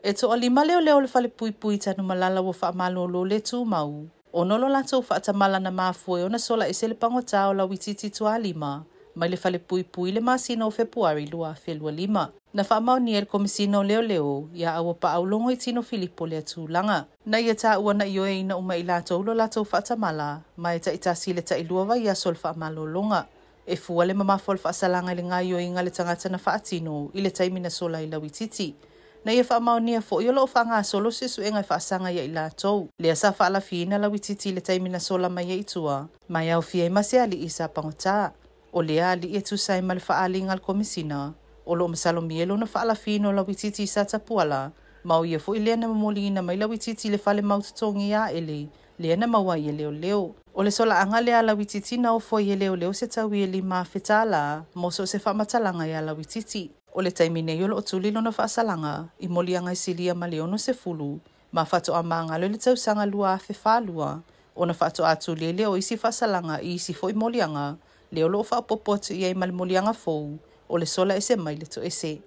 E toalima leoleo o le falepuipui i Tanumalala ua faamalolo le tumau ona o lo latou faatamala na mafua ai ona sola ese le pagota o Lauitiiti Tualima mai le falepuipui i le masina o Fepuari 2025. Na faamaonia e le Komesina o Leoleo ia Auapaau Logoitino Filipo lea tulaga. Na ia taua na ioeina uma e i latou lo latou faatamala, ma e taitasi i le tailua vaiaso o le faamalologa. E fua le mamafa o le faasalaga i le gaoioiga a le tagata na faatino i le taimi na sola ai Lauitiiti. Na ia faamaonia foi o lo o faagasolo suesuega e faasaga ia i latou. Lea sa faalafiina Lauitiiti i le taimi na sola mai ai i tua, ma e aofia ai ma se alii sa pagota. O lea alii e tusa ai ma le faaaliga a le Komesina, o lo o masalomia lona faalafiina o Lauitiiti i Satapuala, ma o ia foi lea na momoliina mai Lauitiiti i le fale mautotogi ia Aele, lea na maua ai e leoleo. O le solaaga lea a Lauitiiti na ofo ai e leoleo se taui e $5,000 mo so o se faamatalaga ia Lauitiiti. O le taimi nei o lo o tuli lona faasalaga i moliaga e silia ma le 60 ma faatoa magalo i le tausaga 2042 ona faatoa tuli ai lea o isi faasalaga i isi foi moliaga lea o lo o faaopoopo atu i ai ma le moliaga fou o le sola ese mai le toese.